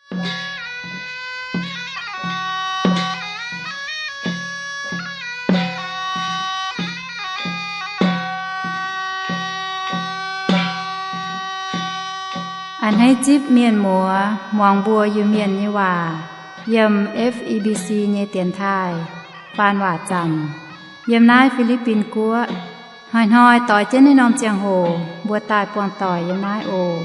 A'hneiv zipv mienh muoz muangx mbuo Iu-Mienh nyei waac yiem F E B C nyei dienx taaih faan waac zanc yiem naaiv Fi^li^bin Guoqv. Hnoi-hnoi doix jienv naaiv norm ziangh hoc mbuo daaih buangh doic yiem naaiv oc.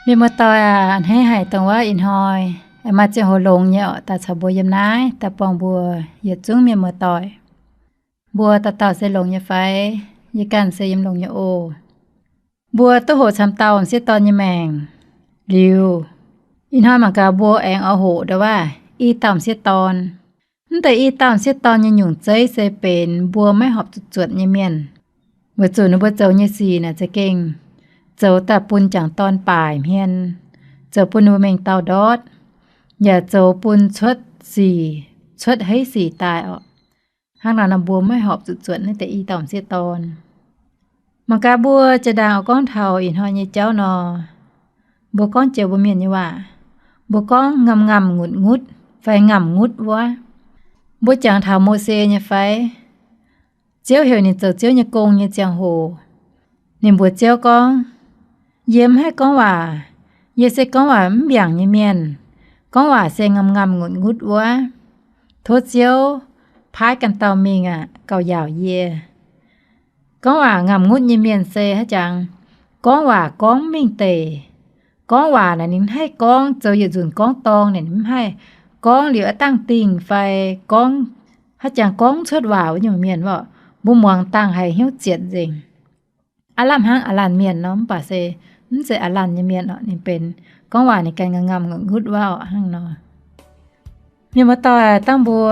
Mienh muoz-doic aac, a'hneiv haic dongh wuov ih hnoi aengx maaih ziangh hoc longx nyei oc, daaih caux mbuo yiem naaiv daaih buangh mbuo yietc zungv mienh muoz-doic. Mbuo dauh dauh se longx nyei fai? Yie ganh se yiem longx nyei oc. Mbuo duqv hoqc camv dauh m'sieqv dorn nyei maengc liuz, ih hnoi mangc gaax mbuo aengx oix hoqc ndau wuov i dauh m'sieqv dorn. Mv deix i dauh m'sieqv dorn nyei nyungc zeiv se benx mbuo maiv horpc zuqc zuotc nyei mienh, weic zuqc ninh mbuo zoux nyei sic naaic za'gengh zoux daaih bun jangc dorn baaic hmien, zoux bun ninh mbuo mengh dauh ndortv, yaac zoux bun cuotv sic, cuotv hei sic daaih oc. Hnangv naaic nor mbuo maiv horpc zuqc zuotc naaiv deix i dauh m'sieqv dorn. Mangc gaax mbuo jiex ndaangc oix gorngv taux ih hnoi nyei jauv nor, mbuo gorngv jiex mbuo mienh nyei waac, mbuo gorngv ngamh ngamh ngutc ngutv fai ngamh ngutv wuov. Mbuo jangx taux Mose nyei fai? Ziouv heuc ninh zoux Ziouv nyei gong nyei ziangh hoc, ninh mbuox Ziouv gorngv, Yie mv haih gorngv waac. Yie se gorngv waac mv mbiaangc nyei mienh. Gorngv waac se ngamh ngamh ngutc ngutv wuov. Tov Ziouv paaiv ganh dauh mingh aqv, gauh yaauc yie. Gorngv waac ngamh ngutv nyei mienh se haaix jangx? Gorngv waac gorngv mv mingh deic. Gorngv waac naaic ninh mv haih gorngv zoux yietc nzunc gorngv dorng, ninh mv haih gorngv liuz aav dangh dingh fai gorngv haaix jangx gorngv mv cuotv waac wuov nyungc mienh orqc. Mbuo muangx dangh haiz hnyouv zietc nzengc. Aav lamh hnangv aav laanh mienh nor, mv baac se mv zeiz aav laanh nyei mienh orqc. Ninh benx gorngv waac ninh ganh ngamh ngamh ngutc ngutv wuov orqc hnangv nor. Mienh muoz-doic, dangh mbuo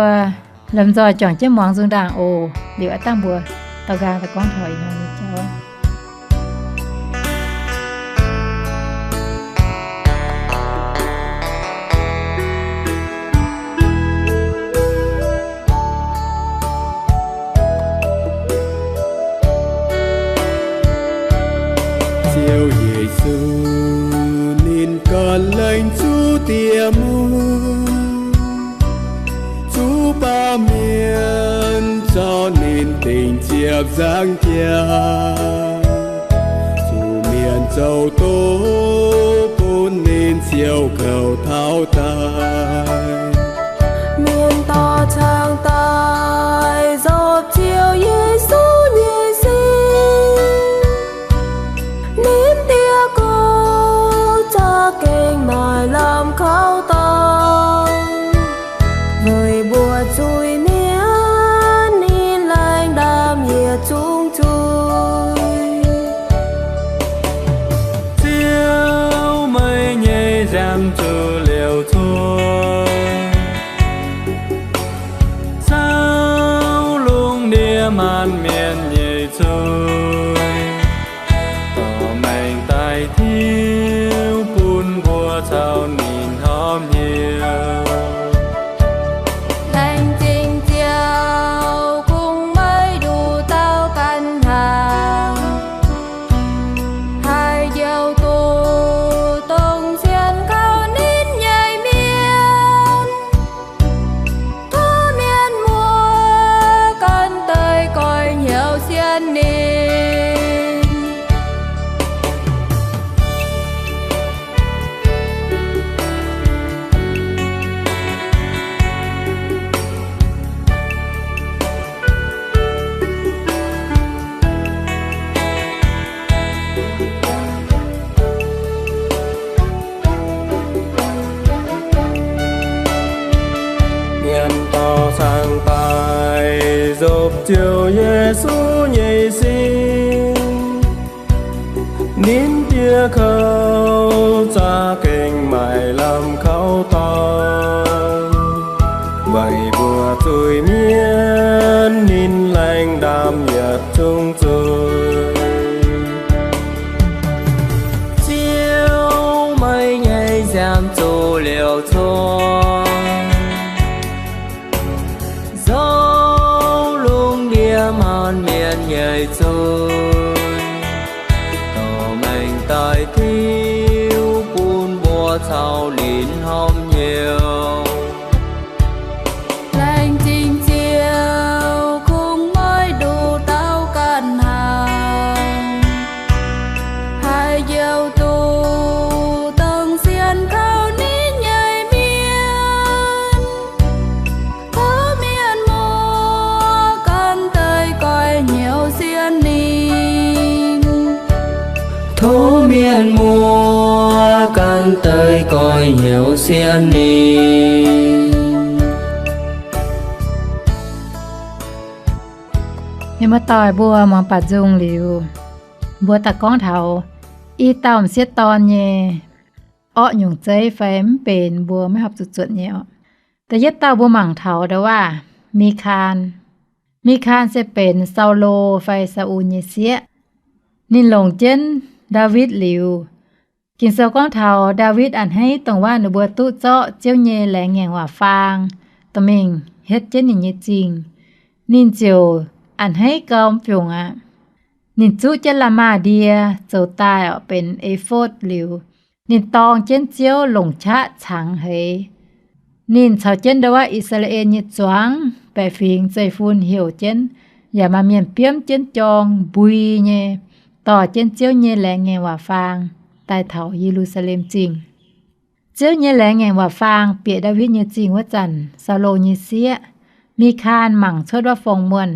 lomh nzoih juangc jienv muangx nzung ndaangc oc. Liuz aav dangh mbuo daux nqaang daaih gorngv taux ih hnoi nyei jauv. Ziouv Yesu, ninh ganh laengz zuqc diex mungv, zuqc baamh mienh zorqv ninh dingc ziepc nzangv jaax, zuqc mienh zoux doqc bun ninh ziouc kouv taux daaih. Mienh dorh caangh daaih nzopv Ziouv Yesu nyei sin, ninh diex kouv za'gengh maaih lamh kaux dorngx, weic mbuo zuiz-mienh ninh laengh ndaamv yietc zungv zuiz. Ziouv, meih nyei nziaamv zuqc liouc cuotv, caux lungh ndiev maanc mienh nyei zuiz, dorh maengc daaih tiuv bun mbuo caux ninh horpc hnyouv. Laengz zingh Ziouv, kungx meih nduqc dauh ganh hnaangx, haih njoux duqv dongh sienx kaux ninh nyei mienh. Tov mienh muoz ganh daaih goiv hnyouv sienx ninh. Mienh dorh caangh daaih nzopv Ziouv Yesu nyei sin, ninh diex kouv za'gengh maaih lamh kaux dorngx, weic mbuo zuiz-mienh ninh laengh ndaamv yietc zungv zuiz. Ziouv, meih nyei nziaamv zuqc liouc cuotv, caux lungh ndiev maanc mienh nyei zuiz, Ninh hom hnyouv laengz zingh Ziouv, kungx moiv nduqc dauh ganh haic, haih njoux duqv dongh sienx kaux ninh nyei mienh. Tov mienh muoz ganh deix goiv hnyouv sienx ninh. Tov mienh muoz ganh deix goiv hnyouv sienx ninh. Mienh muoz-doic mbuo, muangx baac nzung liuz, mbuo daaih gorngv taux i dauh m'sieqv dorn nyei orqv nyungc zeiv fai mv benx mbuo maiv horpc zuqc zuotc nyei orqc. Da'yietv dauh mbuo mangc taux ndau waac Mikaan. Mikaan se benx Saulo fai Saul nyei sieqv. Ninh longc jienv Ndaawitv liuz, Ging-Sou gorngv taux Ndaawitv a'hneiv dongh waac ninh mbuo duqv zorqv Ziouv nyei laengz ngaengc waac-faang dorh mingh hietv jienv ninh nyei zingh, ninh ziouc a'hneiv gau mv fiungc aqv. Ninh zuqv jienv la'maah ndie zoux daaih orqc benx efotv liuz, ninh dorng jienv Ziouv longc qaqv cangx heix. Ninh caux jienv ndau wuov I^saa^laa^en nyei zuangx baeqc fingx zeiv-fun heuc jienv, yaac maaih mienh biomv jienv jorng mbui nyei, dorh jienv Ziouv nyei laengz ngaengc waac-faang daaih taux Ye^lu^saa^lem Zingh. Ziouv nyei laengz ngaengc waac-faang bieqc Ndaawitv nyei zingh wuov zanc, Saulo nyei sieqv, Mikaan, mangc cuotv wuov fong muonh,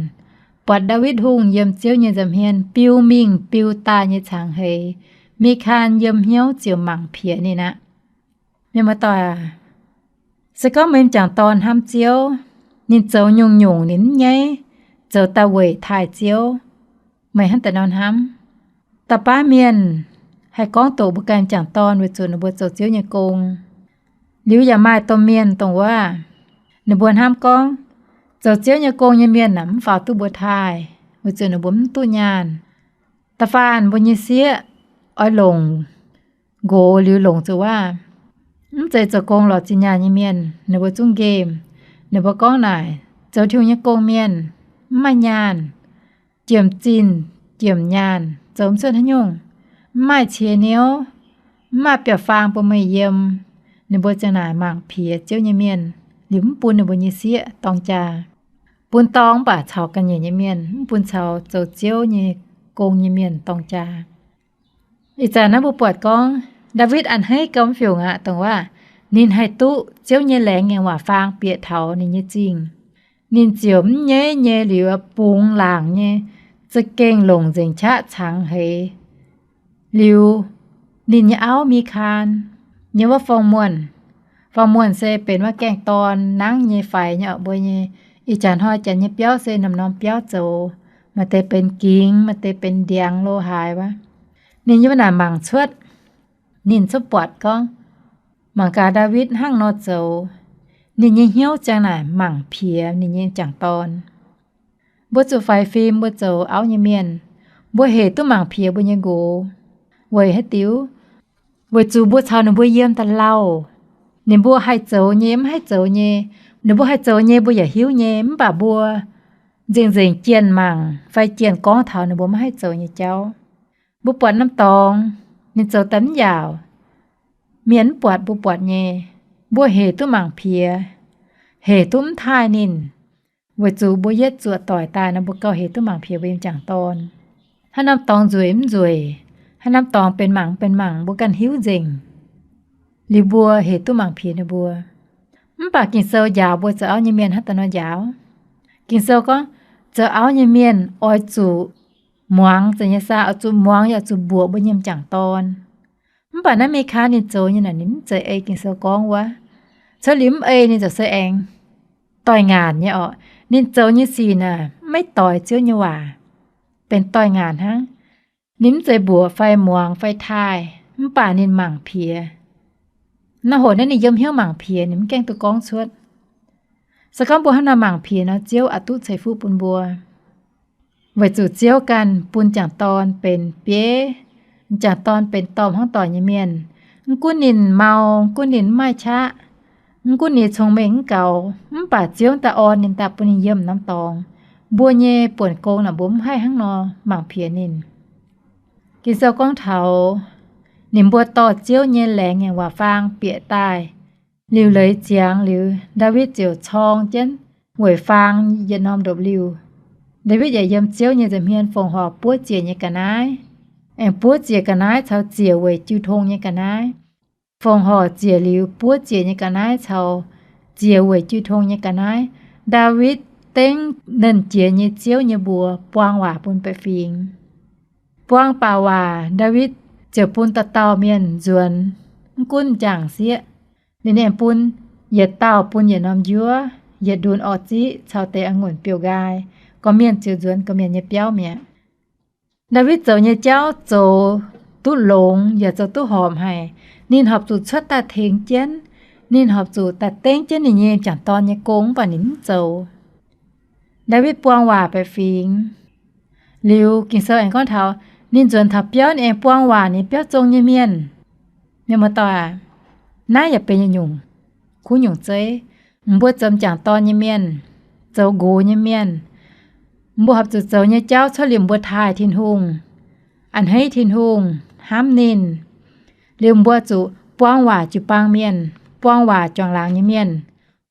buatc Ndaawitv Hungh yiem Ziouv nyei nza'hmien biu mingh biu daaih nyei cangx heix. Mikaan yiem hnyouv ziouc mangc piex ninh aqv. Mienh muoz-doic aac, se gorngv meih m'jangc dorn hnamv Ziouv, ninh zoux nyungc-nyungc ninh mv nyaiv zoux daaih weic taaih Ziouv. Meih hnangv daaih nor hnamv? Da'baav mienh haih gorngv doqc mbuo ganh m'jangc dorn weic zuqc ninh mbuo zoux Ziouv nyei gong. Liuz yaac maaih domh mienh dongh wuov, ninh mbuo hnamv gorngv, zoux Ziouv nyei gong nyei mienh aah, mv faaux duqv mbuo taaih, weic zuqc ninh mbuo mv duqv nyaanh. Da'faanh mbuo nyei sieqv oix longc nqox liuz longc zuqc waac, mv zeiz zoux gong lorz zinh nyaanh nyei mienh, ninh mbuo zungv nqemh. Ninh mbuo gorngv naaic, zoux Tin-Hungh nyei gong mienh mv maaih nyaanh, jiem-zinh jiem-nyaanh, zoux mv cuotv haaix nyungc, mv maaih qiex niouv, mv maaih biauv-faang bun meih yiem. Ninh mbuo ziang naaic mangc piex Ziouv nyei mienh, liuz mv bun ninh mbuo nyei sieqv dorng jaa, bun dorng mv baac caux ga'nyiec nyei mienh, mv bun caux zoux Ziouv nyei gong nyei mienh dorng jaa. Ih zanc naaiv mbuo buatc gorngv, Ndaawitv a'hneiv gau mv fiungc aqv, dongh waac ninh haih duqv Ziouv nyei laengz ngaengc waac-faang bieqc taux ninh nyei zingh. Ninh ziouc mv nyaiv nyei liuz bungx laangc nyei, za'gengh longc nzengc qaqv cangx heix. Liuz, ninh nyei auv Mikaan nyei wuov fong muonh, fong muonh se benx wuov gaengh dorn nangv nyei faix nyei oc. Mbuo nyei ih jaax hnoi janx nyei biauv se norm-norm biauv zoux, maaih deix benx gingx, maaih deix benx ndiangx lo haaix wuov. Ninh yiem naaic mangc cuotv, ninh cuotv buatc gorngv, mangc gaax Ndaawitv hnangv nor zoux, ninh nyei hnyouv ziang naaic mangc piex ninh nyei m'jangc dorn. Mbuo zuqc faix fim, mbuo zoux auv nyei mienh, mbuo hec duqv mangc piex mbuo nyei nqox. Weic haaix diuc? Weic zuqc mbuo caux ninh mbuo yiem daaih lauh, ninh mbuo haih zoux nyei, mv haih zoux nyei, ninh mbuo haih zoux nyei mbuo yaac hiuv nyei, mv baac mbuo nzengc-nzengc jienh mangc fai jienh gorngv taux ninh mbuo mv haih zoux nyei jauv. Mbuo buatc norm dorngx ninh zoux daaih mv yaauc, mienh mv buatc, mbuo buatc nyei, mbuo hec duqv mangc piex, hec duqv mv taaih ninh, weic zuqc mbuo yietv zuoqc doic daaih nor, mbuo gauh hec duqv mangc piex mbuo nyei m'jangc dorn. Haaix norm dorngx nzueic mv nzueic, haaix norm dorngx benx mangc mv benx mangc, mbuo ganh hiuv nzengc. Liuz mbuo hec duqv mangc piex ninh mbuo. Mv baac Ging-Sou njaaux mbuo zoux auv nyei mienh hnangv daaih nor njaaux. Ging-Sou gorngv, zoux auv nyei mienh oix zuqc muangx, zanc nyei saa oix zuqc muangx, yaac oix zuqc mbuoqc mbuo nyei m'jangc dorn. Mv baac naaiv Mikaan ninh zoux nyei naaic, ninh mv zeiz ei Ging-Sou gorngv wuov. Cuotv liuz mv ei ninh ziouc se aengx doix-ngaanc nyei orqc. Ninh zoux nyei sic naaic maiv doix Ziouv nyei waac, benx doix-ngaanc hnangv. Ninh mv zeiz mbuoqc fai muangx fai taaih, mv baac ninh mangc piex. Nor hoc naaiv ninh yiem hnyouv mangc piex, ninh mv gaengh duqv gorngv cuotv. Se gorngv mbuo hnangv nor mangc piex nor, Ziouv oix duqv ceix fuqv bun mbuo. Weic zuqc Ziouv ganh bun m'jangc dorn benx bieiv, m'jangc dorn benx dorh hnangv doic nyei mienh. Mv gunv ninh mau, mv gunv ninh mv maaih qaqv, mv gunv ninh cong-mengh mv gaux, mv baac Ziouv daaih orn ninh daaih bun ninh yiem norm dorngx. Mbuo nyei buonc gong naaic mbuo mv haih hnangv nor mangc piex ninh. Ging-Sou gorngv taux Ninh mbuo dorh Ziouv nyei laengz nyei waac-faang bieqc daaih. Liuz leiz ziangx liuz, Ndaawitv ziouc corng jienv weic faang yietc norm ndopv-liuh. Ndaawitv yaac yiem Ziouv nyei nza'hmien fongc horc buov ziec nyei ga'naaiv, aengx buov ziec ga'naaiv caux ziec weic jiu tong nyei ga'naaiv. Fongc horc ziec liuz buov ziec nyei ga'naaiv caux ziec weic jiu tong nyei ga'naaiv. Ndaawitv dengv Nernh Jiex nyei Ziouv nyei mbuox buang waac bun baeqc fingx. Buang baac waac, Ndaawitv ziouc bun dauh dauh mienh nzuonx, mv gunv m'jangc sieqv. Ninh aengx bun yietc dauh bun yietc norm njuov, yietc ndunh orv ziqv caux deix a'ngunc biouv-nqaai. Gorqv-mienh ziouc nzuonx gorqv-mienh nyei biauv mi'aqv. Ndaawitv zoux nyei jauv zoux duqv longx yaac zoux duqv horpc haic. Ninh horpc zuqc cuotv daaih tengx jienv. Ninh horpc zuqc daaih dengv jienv ninh nyei m'jangc dorn nyei gong, mv baac ninh mv zoux. Ndaawitv buang waac baeqc fingx. Liuz Ging-Sou aengx gorngv taux ninh nzuonx taux biauv, ninh aengx buang waac ninh biauv zong nyei mienh. Mienh muoz-doic aac, naaiv yaac benx yietc nyungc kuv nyungc zeiv. Mbuo zoux m'jangc dorn nyei mienh, zoux nqox nyei mienh, mbuo horpc zuqc zoux nyei jauv cuotv liuz mbuo taaih Tin-Hungh, a'hneiv Tin-Hungh, hnamv ninh. Liuz mbuo zuqc buang waac jiu-baang mienh, buang waac juangc laangz nyei mienh,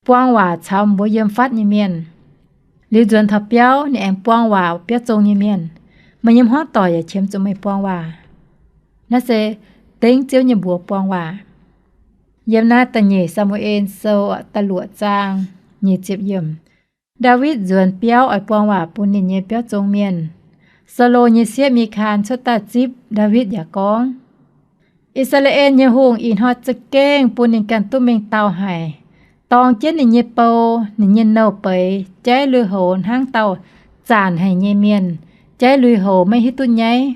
buang waac caux mbuo yiem fatv nyei mienh. Liuz nzuonx taux biauv, ninh aengx buang waac biauv zong nyei mienh. Meih nyei hmuangv doic yaac qiemx zuqc meih buang waac. Naaiv se dengv Ziouv nyei mbuox buang waac. Yiem naaiv Da'nyeic Saa^mu^en Sou da'luoqc zaang nyic ziepc yiemc, Ndaawitv nzuonx biauv oix buang waac bun ninh nyei biauv zong mienh. Saulo nyei sieqv Mikaan cuotv daaih zipv Ndaawitv yaac gorngv, I^saa^laa^en nyei hungh ih hnoi za'gengh bun ninh ganh duqv mengh dauh haic, dorng jienv ninh nyei bou, ninh nyei nouh beiz, jaiv lui-houx hnangv dauh zaanc haic nyei mienh jaiv lui-houx maiv hiuv duqv nyaiv.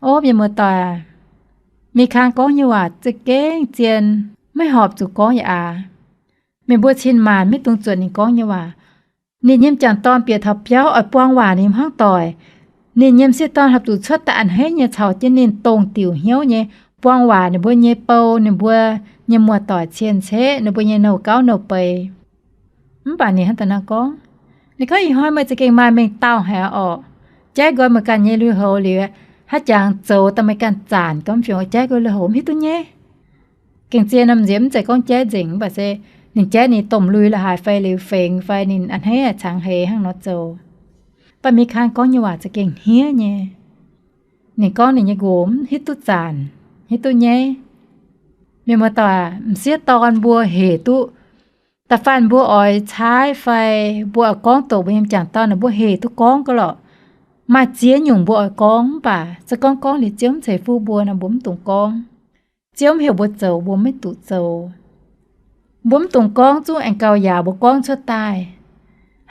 Ov, mienh muoz-doic aac, Mikaan gorngv nyei waac za'gengh zien, maiv horpc zuqc gorngv yaac aax. Meih mbuo cin-maanc maiv dungx zuotc ninh gorngv nyei waac. Ninh nyei m'jangc dorn bieqc taux biauv oix buang waac ninh hmuangv doic, ninh nyei m'sieqv dorn horpc zuqc cuotv daaih a'hneiv nyei caux jienv ninh dongh diuc hnyouv nyei buang waac ninh mbuo nyei bou, ninh mbuo nyei muoz-doic, cien-ceqv, ninh mbuo nyei nouh gauv nouh beiz. Mv baac ninh hnangv daaih nor gorngv, ninh gorngv, Ih hnoi meih za'gengh maaih mengh dauh haic orqc. Jaiv nqoi meih ganh nyei lui-houx liuz, haaix jangx zoux daaih meih ganh zaanc gormx fiungc jaiv nqoi lui-houx mv hiuv duqv nyaiv. Gengh zien nor, m'nziex mv zeiz gorngv jaiv nzengc, mv baac se ninh jaiv ninh domh lui la'haaix fai liuz fengx fai ninh a'hneiv cangx heix hnangv nor zoux. Mv baac Mikaan gorngv nyei waac za'gengh hniev nyei. Ninh gorngv ninh nyei nqox mv hiuv duqv zaanc, hiuv duqv nyaiv. Mienh muoz-doic aac, m'sieqv dorn mbuo hec duqv, da'faanh mbuo oix caaiv fai mbuo oix gorngv doqc mbuo nyei m'jangc dorn, mbuo hec duqv gorngv gaax lorqc. Maaih ziex nyungc mbuo oix gorngv, mv baac se gorngv gorngv liuz Ziouv mv ceix fuqv mbuo nor, mbuo mv dungx gorngv. Ziouv mv heuc mbuo zoux, mbuo maiv dungx zoux. Mbuo mv dungx gorngv zungv aengx gauh yaac mbuo gorngv cuotv daaih.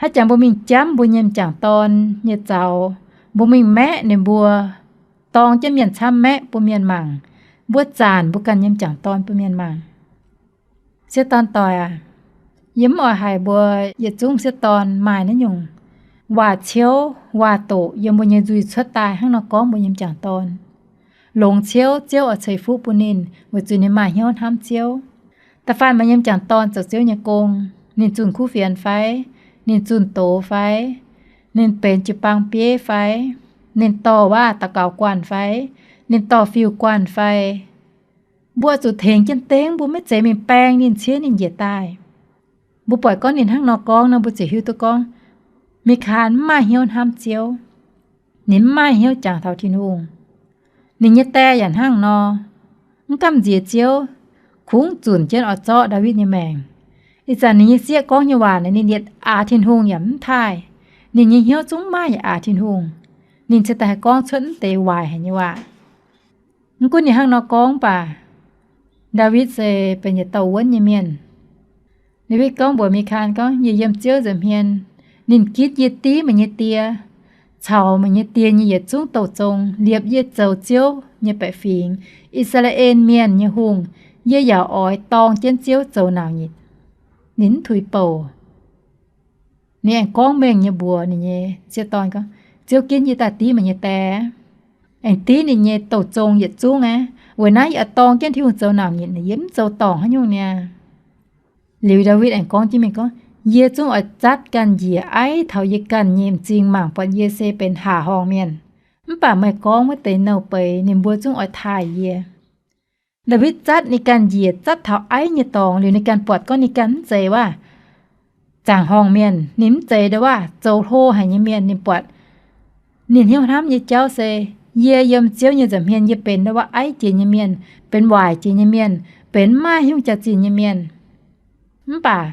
Haaix jangx mbuo mingh jamv mbuo nyei m'jangc dorn nyei zaux, mbuo mingh maeqv ninh mbuo, dorng jienv mienh camv maeqv bun mienh mangc, mbuo zaanc mbuo ganh nyei m'jangc dorn bun mienh mangc. Sieqv dorn doic aac, yie mv oix haiz mbuo yietc zungv sieqv dorn maaih naaiv nyungc waac-ciouv waac-doqc yiem mbuo nyei nzuih cuotv daaih hnangv nor gorngv mbuo nyei m'jangc dorn. Longx ciouv, Ziouv oix ceix fuqv bun ninh weic zuqc ninh maaih hnyouv hnamv Ziouv. Da'faanh meih nyei m'jangc dorn zoux Ziouv nyei gong, ninh zunh kuv fienx fai, ninh zunh doz fai, ninh benx jiu-baang bieiv fai, ninh dorh waac daux gaux guanh fai, ninh dorh fiuv guanh fai, mbuo zuqc tengx jienv dengv, mbuo maiv zeiz mingh baeng ninh, ciev ninh njiec daaih. Mbuo buatc gorngv ninh hnangv nor gorngv nor, mbuo ziouc hiuv duqv gorngv Mikaan mv maaih hnyouv hnamv Ziouv. Ninh mv maaih hnyouv jangx taux Tin-Hungh. Ninh nyei die yaac hnangv nor, mv gamh nziex Ziouv, kungx zunc jienv oix zorqv Ndaawitv nyei maengc. Ih zanc ninh nyei sieqv gorngv nyei waac naaic, ninh yietc aax Tin-Hungh yaac mv taaih. Ninh nyei hnyouv zungv maaih yietc aax Tin-Hungh. Ninh cingx daaih haih gorngv cuotv mv deix waaic haic nyei waac. Mv gunv ninh hnangv nor gorngv baac, Ndaawitv se benx yietc dauh wuonv nyei mienh. Ndaawitv gorngv mbuox Mikaan gorngv, Yie yiem Ziouv nza'hmien, ninh ginv yie div meih nyei die caux meih nyei die nyei yietc zungv douh zong, liepc yie zoux Ziouv nyei baeqc fingx, I^saa^laa^en Mienh nyei hungh. Yie yaac oix dorng jienv Ziouv zoux nauc nyitc. Ninh mv tuix bouc. Ninh aengx gorngv mengh nyei mbuox ninh nyei sieqv dorn gorngv, Ziouv ginv yie daaih div meih nyei die, aengx div ninh nyei douh zong yietc zungv aqv. Weic naaiv yie oix dorng jienv Tin-Hungh zoux nauc nyitc, yie mv zoux dorngc haaix nyungc niaa. Liuz Ndaawitv aengx gorngv jienv mingh gorngv, Yie zungv oix zatv ganh njiec aiv taux yie ganh nyei m'zing mangc buatc yie se benx haac horngh mienh. Mv baac meih gorngv wuov deix nouh beiz ninh mbuo zungv oix taaih yie. Ndaawitv zatv ninh ganh njiec zatv taux aiv nyei dorngx liuz, ninh ganh buatc gorngv ninh ganh mv zeiz waac zaangc horngh mienh. Ninh mv zeiz ndau waac zoux hlo haic nyei mienh. Ninh buatc ninh hnyouv hnamv nyei jauv se, yie yiem Ziouv nyei nza'hmien yie benx ndau waac aiv jiex nyei mienh, benx waaic jiex nyei mienh, benx maiv maaih hnyouv jaax-zinh nyei mienh. Mv baac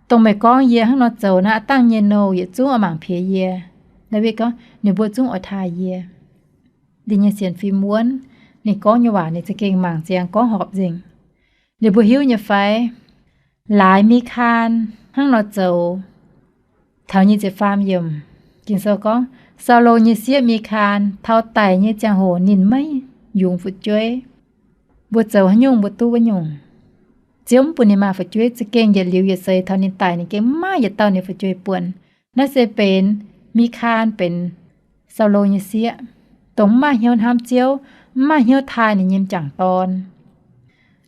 dongh meih gorngv yie hnangv nor zoux naaiv, aav dangh nyei nouh yietc zungv oix mangc piex yie. Ndaawitv gorngv ninh mbuo zungv oix taaih yie. Ninh nyei sienx fim wuonv, ninh gorngv nyei waac ninh za'gengh mangc ziangx gorngv horpc nzengc. Ninh mbuo hiuv nyei fai? Laaix Mikaan hnangv nor zoux. Taux nyic ziepc faam yiemc, Ging-Sou gorngv, Saulo nyei sieqv Mikaan taux daic nyei ziangh hoc ninh maiv yungz fu'jueiv. Mbuo zoux haaix nyungc mbuo duqv wuov nyungc. Ziouv mv bun ninh maaih fu'jueiv, za'gengh yietc liuz yietc seix taux ninh daic ninh gengh maiv maaih yietc dauh ninh fu'jueiv buonc. Naaiv se benx Mikaan benx Saulo nyei sieqv, dongh mv maaih hnyouv hnamv Ziouv, mv maaih hnyouv taaih ninh nyei m'jangc dorn.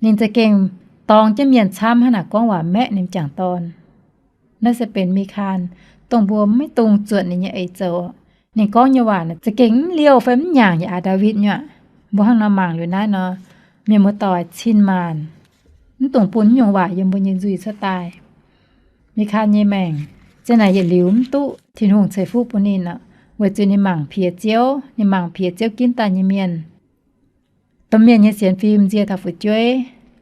Ninh za'gengh dorng jienv mienh camv hnangv naaic gorngv waac maeqv ninh m'jangc dorn. Naaiv se benx Mikaan, dongh mbuo maiv dungx zuotc ninh nyei eix zoux. Ninh gorngv nyei waac za'gengh mv liouh fai mv nyaangc yaac aax Ndaawitv nyuoqc. Mbuo hnangv nor mangc liuz naaiv nor, mienh muoz-doic, cin-maanc mv dungx bun naaiv nyungc waac yiem mbuo nyei nzuih cuotv daaih. Mikaan nyei maengc, ziang naaic yietc liuz mv duqv Tin-Hungh ceix fuqv bun ninh aqv, weic zuqc ninh mangc piex Ziouv, ninh mangc piex Ziouv ginv daaih nyei mienh. Domh mienh nyei sienx fim nzie taux fu'jueiv,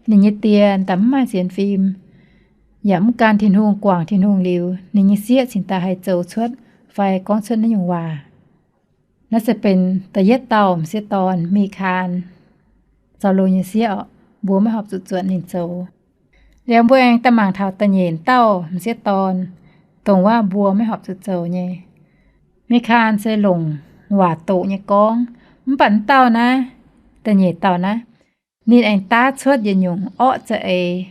ninh nyei die daaih mv maaih sienx fim, yaac mv gan Tin-Hungh, guangc Tin-Hungh liuz, ninh nyei sieqv cingx daaih haih zoux cuotv fai gorngv cuotv naaiv nyungc waac. Naaiv se benx da'yietv dauh m'sieqv dorn, Mikaan, Saulo nyei sieqv oc. Mbuo maiv horpc zuqc zuotc ninh zoux. Liuz mbuo aengx daaih mangc taux da'nyeic dauh m'sieqv dorn, dongh waac mbuo maiv horpc zuqc zoux nyei. Mikaan se longc waac doqc nyei gorngv, mv baac m'dauh naaiv, da'nyeic dauh naaiv, ninh aengx daav cuotv yietc nyungc orqv za'eix,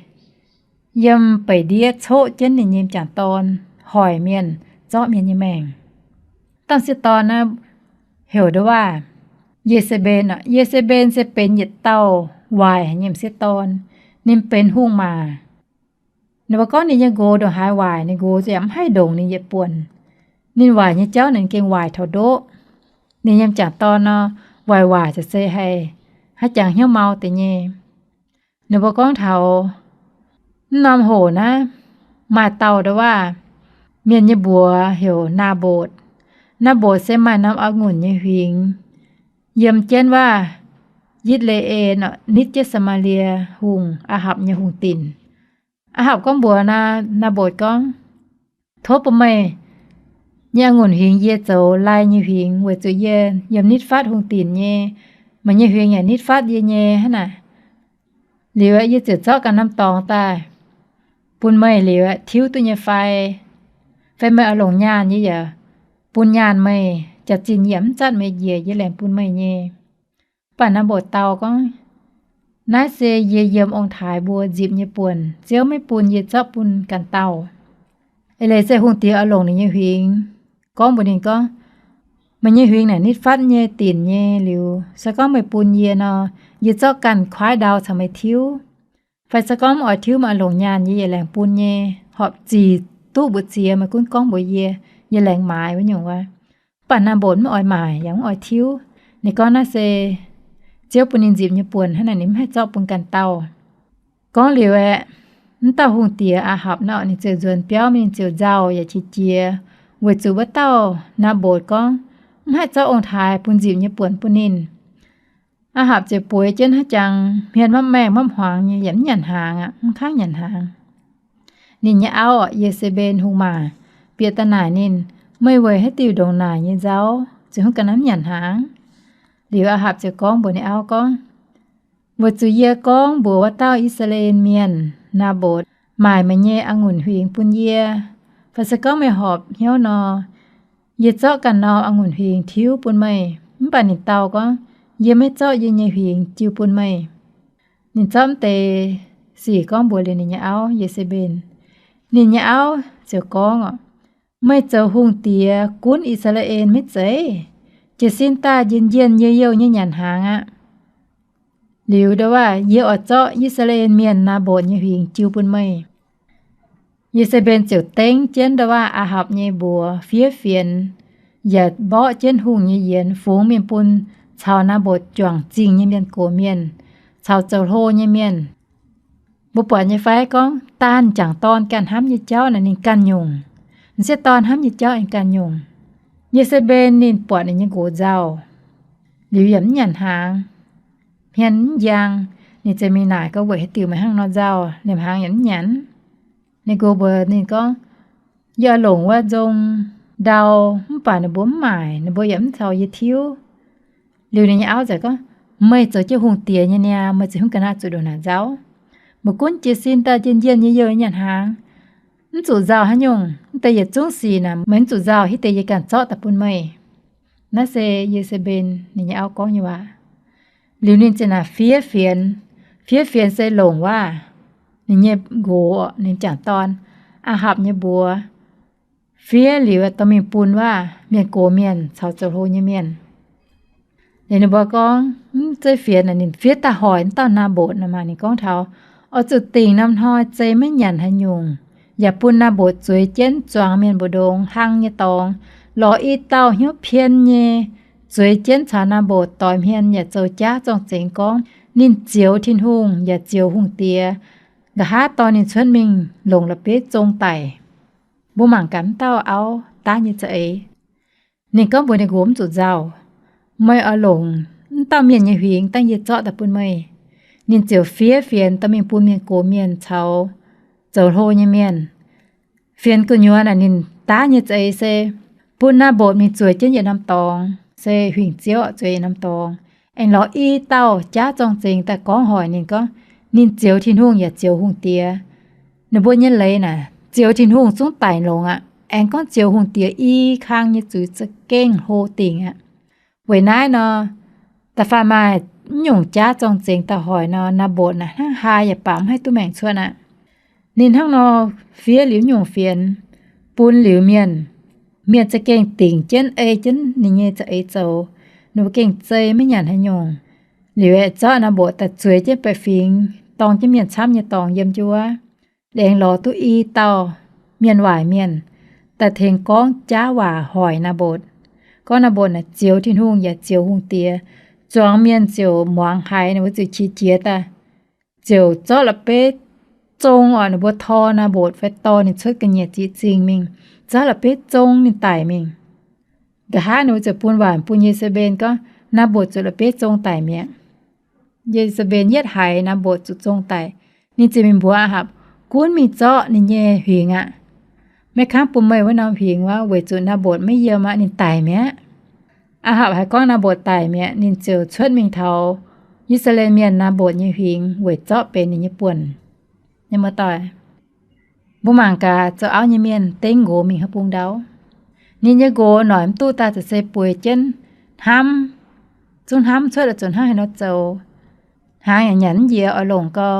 yiem beic ndiev coqv jienv ninh nyei m'jangc dorn, hoic mienh, zorqv mienh nyei maengc. Dauh m'sieqv dorn naaiv heuc ndau waac Ye^se^mben. Ye^se^mben se benx yietc dauh waaic haic nyei m'sieqv dorn. Ninh benx hungh maac. Ninh mbuo gorngv ninh nyei nqox ndongc haaix waaic, ninh nqox yaac mv haih ndongc ninh yietc buonc. Ninh waaic nyei jauv ninh gengh waaic taux ndoqv. Ninh nyei m'jangc dorn nor, waaic waac ziouc se haih haaix jangx hnyouv mau deix nyei. Ninh mbuo gorngv taux mv norm hoc naaiv, maaih dauh ndau waac, mienh nyei mbuox heuc Naa^mbotc. Naa^mbotc se maaih norm a'ngunc nyei huingx yiem jienv waac Yitv^le^en, nitv jienv Saa^maa^lie Hungh, Aa^hapc nyei hungh dinc. Aa^hapc gorngv mbuox Naa, Naa^mbotc gorngv, Tov bun meih nyei a'ngunc huingx yie zoux lai nyei huingx, weic zuqc yie yiem nitv fatv hungh dinc nyei. Meih nyei huingx yaac nitv fatv yie nyei hnangv naaic. Liuz aeqv, yie ziouc zorqv ganh norm dorngx daaih bun meih liuz aeqv, tiuv duqv nyei fai? Fai meih oix longc nyaanh, yie yaac bun nyaanh meih. Jaax-zinh yie yaac mv zatv meih njiec, yie laengz bun meih nyei. Mv baac Naa^mbotc dau gorngv, Naaiv se yie yiem ong-taaix mbuo nzipc nyei buonc. Ziouv maiv bun yie zorqv bun ganh dauh. Eix leiz se hungh diex oix longc ninh nyei huingx gorngv mbuox ninh gorngv, Meih nyei huingx naaic nitv fatv nyei dinc nyei. Liuz se gorngv meih bun yie nor, yie zorqv ganh kuaaiv ndau caux meih tiuv. Fai se gorngv mv oix tiuv, meih oix longc nyaanh, yie yaac laengz bun nyei. Horpc zic duqv mbu'ziex meih gunv gorngv mbuox yie, yie laengz maaiz wuov nyungc wuov. Mv baac Naa^mbotc mv oix maaic yaac mv oix tiuv. Ninh gorngv naaiv se Ziouv bun ninh nzipc nyei buonc hnangv naaic, ninh mv haih zorqv bun ganh dauh. Gorngv liuz aeqv, mv dauh hungh diex Aa^hapc nor, ninh ziouc nzuonx biauv mingh, ninh ziouc nzauh yaac qiex jiez, weic zuqc wuov dauh Naa^mbotc gorngv mv haih zorqv ong-taaix bun nzipc nyei buonc bun ninh. Aa^hapc ziouc bueix jienv hnangv jangx hmien mapv maengh mapv hmuangx nyei, yaac mv nyanc hnaangx aqv, mv kangv nyanc hnaangx. Ninh nyei auv, Ye^se^mben hungh maac, bieqc daaih naaic ninh, Meih weic haaix diuc ndongc naaic nyei nzauv, ziouc hnangv ga'naaiv mv nyanc hnaangx? Liuz Aa^hapc ziouc gorngv mbuox ninh auv gorngv, Weic zuqc yie gorngv mbuox wuov dauh I^saa^laa^en Mienh, Naa^mbotc, maaic meih nyei a'ngunc huingx bun yie. Fai se gorngv meih horpc hnyouv nor, yie zorqv ganh norm a'ngunc huingx tiuv bun meih. Mv baac ninh dau gorngv, Yie maiv zorqv yie nyei huingx jiu bun meih. Ninh zorqv mv deix sic gorngv mbuox liuz ninh nyei auv, Ye^se^mben. Ninh nyei auv ziouc gorngv, Meih zoux hungh diex gunv I^saa^laa^en maiv zeiz? Jiez sin daaih njien-njien youh youh nyei nyanc hnaangx aqv. Liuz ndau wuov, yie oix zorqv I^saa^laa^en Mienh Naa^mbotc nyei huingx jiu bun meih. Ye^se^mben ziouc dengv jienv ndau wuov Aa^hapc nyei mbuox fiev fienx, yaac mborqv jienv hungh nyei yienx fungx mingh bun caux Naa^mbotc juangc zingh nyei mienh gox mienh, caux zoux hlo nyei mienh. Mbuo buatc nyei fai gorngv daanh m'jangc dorn ganh hnamv nyei jauv naaic ninh ganh nyungc. M'sieqv dorn hnamv nyei jauv ninh ganh nyungc. Ye^se^mben ninh buatc ninh nyei nqox nzauh, liuz yaac mv nyanc hnaangx. Hmien mv njang, ninh ziouc mingh naaic gorngv, weic haaix diuc meih hnangv nor nzauh, liemh hnaangx yaac mv nyanc? Ninh nqox mbuox ninh gorngv, yie oix longc wuov nzong ndau, mv baac ninh mbuo mv maaic, ninh mbuo yaac mv caux yie tiuv. Liuz ninh nyei auv ziouc gorngv, meih zoux jienv hungh diex nyei niaa, meih za'gengh ga'naaiv zuqc ndongc naaic nzauh. Meih gunv jiez sin daaih njien-njien nyei youh nyanc hnaangx, mv zuqc nzauh haaix nyungc. Mv deix yietc zungv sic naaic meih mv zuqc nzauh, hitv deix yie ganh zorqv daaih bun meih. Naaiv se Ye^se^mben ninh nyei auv gorngv nyei waac. Liuz ninh ziouc naaic fiev fienx. Fiev fienx se longc waac, ninh nyei nqox, ninh m'jangc dorn, Aa^hapc nyei mbuox, fiev liuz dorh mingh bun waac mienh gox mienh caux zoux hlo nyei mienh. Liuz ninh mbuo gorngv, mv zeiz fienx, ninh fiev daaih hoic wuov dauh Naa^mbotc nor maah. Ninh gorngv taux, oix zuqc dingc norm hnoi zei maiv nyanc haaix nyungc, yaac bun Naa^mbotc zueiz jienv zuangx mienh mbu'ndongx hlang nyei dorngx, lorz i dauh hnyouv pien nyei zueiz jienv caux Naa^mbotc doix hmien yaac zoux jaav zorng-zengx gorngv ninh zioux Tin-Hungh yaac zioux hungh diex, nqa'haav dorh ninh cuotv mingh longc la'bieiv zong daic. Mbuo mangc gaax wuov dauh auv daav nyei za'eix. Ninh gorngv mbuox ninh nqox mv zuqc nzauh, meih oix longc wuov dauh mienh nyei huingx dangv yie zorqv daaih bun meih. Ninh ziouc fiev fienx dorh mingh bun mienh gox mienh caux zoux hlo nyei mienh. Fienx gu'nyuoz naaic ninh daav nyei za'eix se bun Naa^mbotc mingh zueiz jienv yietc norm dorngx, se huingx-ziouv zueiz yietc norm dorngx, aengx lorz i dauh jaav zorng-zengx daaih gorngv hoic ninh gorngv, ninh zioux Tin-Hungh yaac zioux hungh diex. Ninh mbuo nyei leiz naaic zioux Tin-Hungh zungv daic longx aqv. Aengx gorngv zioux hungh diex i kang nyei zuiz za'gengh hlo dingc aqv. Weic naaiv nor, da'faanh maaih mv nyungc jaav zorng-zengx daaih hoic nor, Naa^mbotc naaic hnangv haaix yaac baamz maiv duqv maengc cuotv aqv. Ninh hnangv nor fiev liuz nyungc fienx, bun liuz mienh, mienh za'gengh dingc jienv ei jienv ninh nyei za'eix zoux. Ninh mbuo gengh zei maiv nyanc haaix nyungc. Liuz aeqv, zorqv Naa^mbotc daaih zueiz jienv baeqc fingx, dorng jienv mienh camv nyei dorngx yiem jienv wuov. Aengx lorz duqv i dauh mienh waaic mienh daaih tengx gorngv jaav waac hoic Naa^mbotc, gorngv Naa^mbotc naaic zioux Tin-Hungh yaac zioux hungh diex. Zuangx mienh ziouc muangx haiz, ninh mbuo ziouc qiex jiez daaih, ziouc zorqv la'bieiv zong oc, ninh mbuo tor Naa^mbotc fai dorh ninh cuotv ga'nyiec ziqc zingh mingh, zorqv la'bieiv zong ninh daic mingh. Nqa'haav ninh mbuo ziouc bun waanc bun Ye^se^mben gorngv, Naa^mbotc zuqc la'bieiv zong daic mi'aqv. Ye^se^mben yietv haiz Naa^mbotc zuqc zong daic, ninh ziouc mingh mbuox Aa^hapc gunv mingh zorqv ninh nyei huingx aqv. Maiv kangv bun meih wuov norm huingx wuov, weic zuqc Naa^mbotc maiv yiem aqv, ninh daic mi'aqv. Aa^hapc haiz gorngv Naa^mbotc daic mi'aqv, ninh ziouc cuotv mingh taux I^saa^laa^en Mienh Naa^mbotc nyei huingx weic zorqv benx ninh nyei buonc. Mienh muoz-doic, mbuo mangc gaax zoux auv nyei mienh dengv nqox mingh haaix bung ndau. Ninh nyei nqox noic mv duqv daaih za'gengh se bueix jienv hnamv, zungv hnamv cuotv oix zuqc hnangv haaix nor zoux. Hnaangx yaac nyanc mv njiec oix longc gau.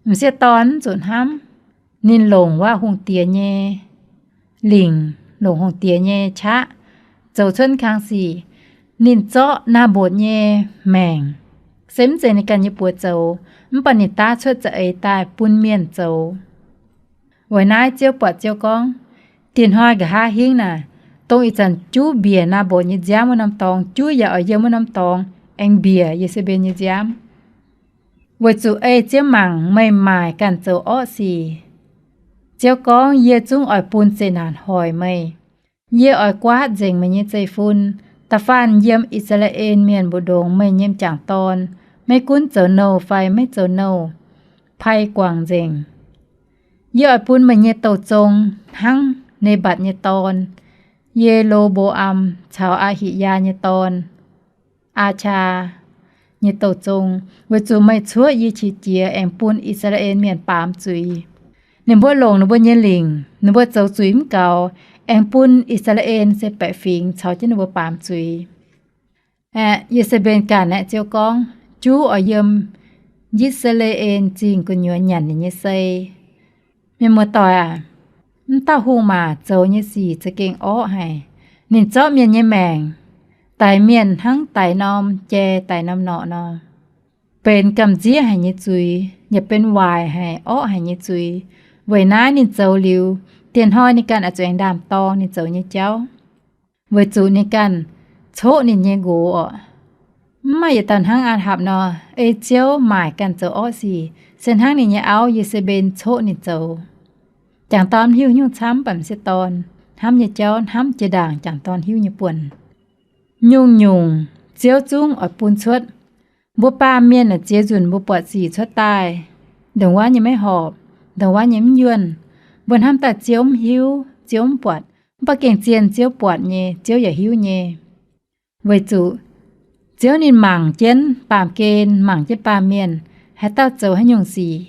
M'sieqv dorn mv zuqc hnamv. Ninh longc waac hungh diex nyei lingc, longc hungh diex nyei qaqv zoux cuotv kang sic. Ninh zorqv Naa^mbotc nyei maengc, se mv zeiz ninh ganh nyei buoz zoux, mv baac ninh daav cuotv za'eix daaih bun mienh zoux. Weic naaiv Ziouv buatc Ziouv gorngv, diex hnoi nqa'haav hingv naaic, dongh ih zanc juv mbiec Naa^mbotc nyei nziaamv wuov norm dorngx, juv yaac oix yiem wuov norm dorngx aengx mbiec Ye^se^mben nyei nziaamv. Weic zuqc ei Ziouv mangc meih maaic ganh zoux orqv sic. Ziouv gorngv, yie zungv oix bun zeqc naanc hoic meih. Yie oix guaatv nzengc meih nyei zeiv-fun. Da'faanh yiem I^saa^laa^en Mienh mbu'ndongx meih nyei m'jangc dorn, maiv gunv zoux nouh fai maiv zoux nouh, pai guangc nzengc. Yie oix bun meih nyei douh zong hnangv Ne^mbatc nyei dorn, Ye^lo^mbo^am, caux Aa^hi^yaa nyei dorn, Aa^qaa, nyei douh zong, weic zuqc meih cuotv yie qiex jiez aengx bun I^saa^laa^en Mienh baamz zuiz. Ninh mbuo longc ninh mbuo nyei lingc, ninh mbuo zoux zuiz mv gaux, aengx bun I^saa^laa^en se baeqc fingx caux jienv ninh mbuo baamz zuiz. Aeqv, Ye^se^mben ganh aeqv, Ziouv gorngv, juv oix yiem Yi^saa^laa^en Zingh gu'nyuoz nyanc ninh nyei sei. Mienh muoz-doic aac, mv dauh hungh maac zoux nyei sic za'gengh orqv haic. Ninh zorqv mienh nyei maengc, daix mienh hnangv daix norm jai daix norm norqc nor, benx gamh nziev haic nyei zuiz, yaac benx waaic haic, orqv haic nyei zuiz. Weic naaiv ninh zoux liuz, diex hnoi ninh ganh oix zuqc aengx ndaam-dorng ninh zoux nyei jauv, weic zuqc ninh ganh coqv ninh nyei nqox orqc. Mv maaih yietc dauh hnangv Aa^hapc nor, ei Ziouv maaic ganh zoux orqv sic, se hnangv ninh nyei auv Ye^se^mben coqv ninh zoux. Jangc dorn mv hiuv nyungc camv, mv baac m'sieqv dorn hnamv nyei jauv hnamv jiex ndaangc jangc dorn hiuv nyei buonc. Nyungc-nyungc Ziouv zungv oix bun cuotv. Mbuo baamh mienh naaic ziex nzunc mbuo buatc sic cuotv daaih, ndongc wuov nyei maiv horpc, ndongc wuov nyei mv yuonh. Mbuo hnamv daaih Ziouv mv hiuv, Ziouv mv buatc, mv baac gengh zien Ziouv buatc nyei, Ziouv yaac hiuv nyei. Weic zuqc Ziouv ninh mangc jienv baamh gen, mangc jienv baamh mienh, haaix dauh zoux haaix nyungc sic.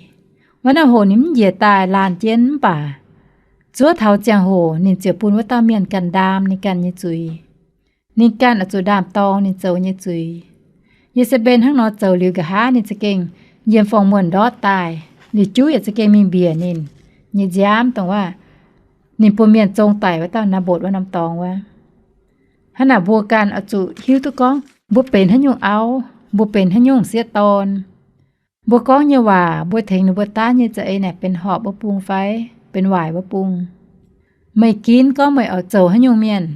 Wuov norm hoc ninh mv njiec daaih laanh jienv, mv baac zuov taux ziangh hoc ninh ziouc bun wuov dauh mienh ganh ndaam ninh ganh nyei zuiz. Ninh ganh oix zuqc ndaam-dorng ninh zoux nyei zuiz. Ye^se^mben hnangv nor zoux liuz nqa'haav ninh za'gengh yiem forng-muonh ndortv daaih, liuz juv yaac za'gengh mingh mbiec ninh nyei nziaamv, dongh waac ninh bun mienh zong daic wuov dauh Naa^mbotc wuov norm dorngx wuov. Hnangv naaic mbuo ganh oix zuqc hiuv duqv gorngv mbuo benx haaix nyungc auv, mbuo benx haaix nyungc sieqv dorn. Mbuo gorngv nyei waac, mbuo tengx ninh mbuo daav nyei za'eix naaic benx horpc wuov bung fai benx waaic wuov bung. Meih ginv gorngv meih oix zoux haaix nyungc mienh.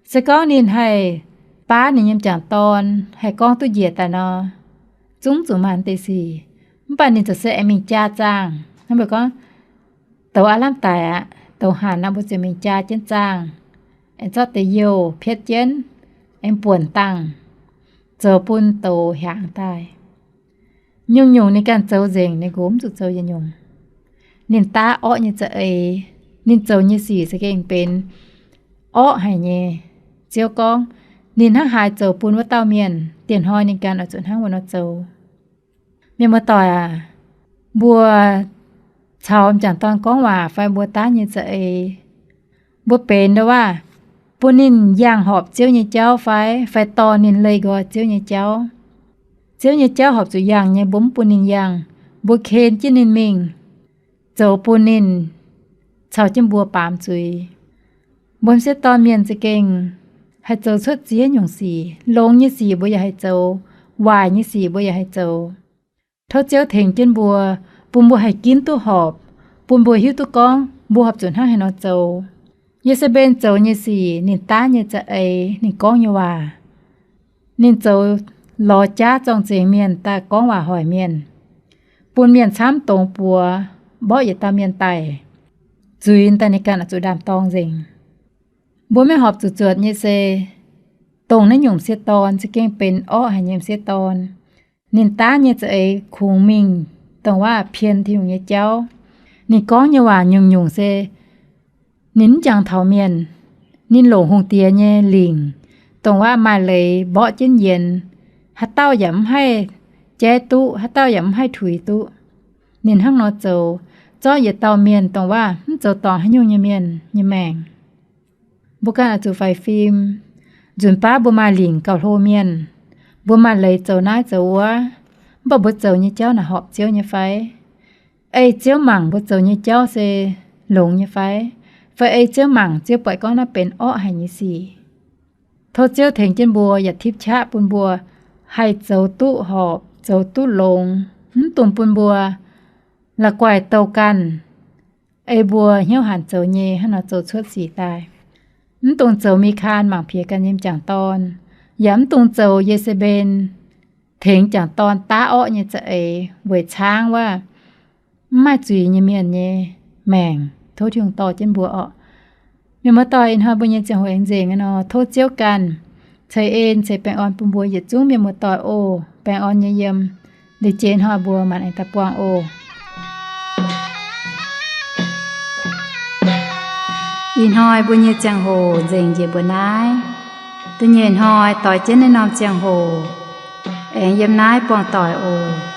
Se gorngv ninh haih baav ninh nyei m'jangc dorn, haih gorngv duqv njiec daaih nor, zungv zuqc maaih deix sic. Mv baac ninh ziouc se aengx mingh jaa zaangh. Hnangv mbuo gorngv, douz aav lamh daic aqv, douz hanc nor mbuo ziouc mingh jaa jienv zaangh, aengx zorqv deix youh pietv jienv, aengx buonc dangh, zoux bun douz hiaangx daaih. Nyungc-nyungc ninh ganh zoux nzengc, ninh nqox mv zuqc zoux yietc nyungc. Ninh daav orqv nyei za'eix, ninh zoux nyei sic za'gengh benx orqv haic nyei. Ziouv gorngv, ninh hnangv haaix zoux bun wuov dauh mienh, dieh hnoi ninh ganh oix zuqc hnangv wuov nor zoux. Mienh muoz-doic aac, mbuo caux m'jangc dorn gorngv waac fai mbuo daav nyei za'eix, mbuo benx ndau waac bun ninh yangh horpc Ziouv nyei jauv fai, fai dorh ninh leih nqoi Ziouv nyei jauv. Ziouv nyei jauv horpc zuqc yangh nyei, mbuo mv bun ninh yangh, mbuo ken jienv ninh mingh, zoux bun ninh caux jienv mbuo baamz zuiz. Mbuo m'sieqv dorn mienh za'gengh haih zoux cuotv ziex nyungc sic. Longx nyei sic mbuo yaac haih zoux, waaic nyei sic mbuo yaac haih zoux. Tov Ziouv tengx jienv mbuo, bun mbuo haih ginv duqv horpc, bun mbuo hiuv duqv gorngv mbuo horpc zuqc hnangv haaix nor zoux. Ye^se^mben zoux nyei sic, ninh daav nyei za'eix, ninh gorngv nyei waac, ninh zoux lorz jaav zorng-zengx mienh daaih gorngv waac hoic mienh, bun mienh camv dongz buoz, mborqv yietc dauh mienh daic, zuiz daaih ninh ganh oix zuqc ndaam-dorng nzengc. Mbuo maiv horpc zuqc zuotc nyei se dongh naaiv nyungc m'sieqv dorn za'gengh benx orqv haic nyei m'sieqv dorn. Ninh daav nyei za'eix kungx mingh dongh waac pien Tin-Hungh nyei jauv. Ninh gorngv nyei waac nyungc-nyungc se ninh mv jangx taux mienh. Ninh longc hungh diex nyei lingc, dongh waac maaih leiz mborqv jienv yienx, haaix dauh yaac mv haih jaiv duqv, haaix dauh yaac mv haih tuix duqv. Ninh hnangv nor zoux, zorqv yietc dauh mienh dongh waac mv zoux dorngc haaix nyungc nyei mienh nyei maengc. Mbuo ganh oix zuqc faix fim. Nzunc baav mbuo maaih lingc gauh hlo mienh, mbuo maaih leiz zoux naaiv zoux wuov, mv baac mbuo zoux nyei jauv naaic horpc Ziouv nyei fai? Ei Ziouv mangc mbuo zoux nyei jauv se longx nyei fai? Fai ei Ziouv mangc, Ziouv buatc gorngv naaiv benx orqv haic nyei sic? Tov Ziouv tengx jienv mbuo yaac tipv qaqv bun mbuo haih zoux duqv horpc, zoux duqv longx, mv dungx bun mbuo la'guaih douh ganh. Ei mbuo hnyouv hanc zoux nyei hnangv nor zoux cuotv sic daaih. Mv dungx zoux Mikaan mangc piex ganh nyei m'jangc dorn, yaac mv dungx zoux Ye^se^mben tengx m'jangc dorn daav orqv nyei za'eix weic caangv wuov mv maaih zuiz nyei mienh nyei maengc. Tov Tin-Hungh dorh jienv mbuo orqc. Mienh muoz-doic, ih hnoi mbuo nyei ziangh hoc aengx nzengc nor, tov Ziouv ganh ceix en ceix baengh orn bun mbuo yietc zungv mienh muoz-doic oc. Baengh orn nyei yiem. Liuz jiex hnoi mbuo maanc aengx daaih buangh oc. Ih hnoi mbuo nyei ziangh hoc nzengc njiec mbuo naaiv. Da'nyeic hnoi doix jienv naaiv norm ziangh hoc aengx yiem naaiv buangh doic oc.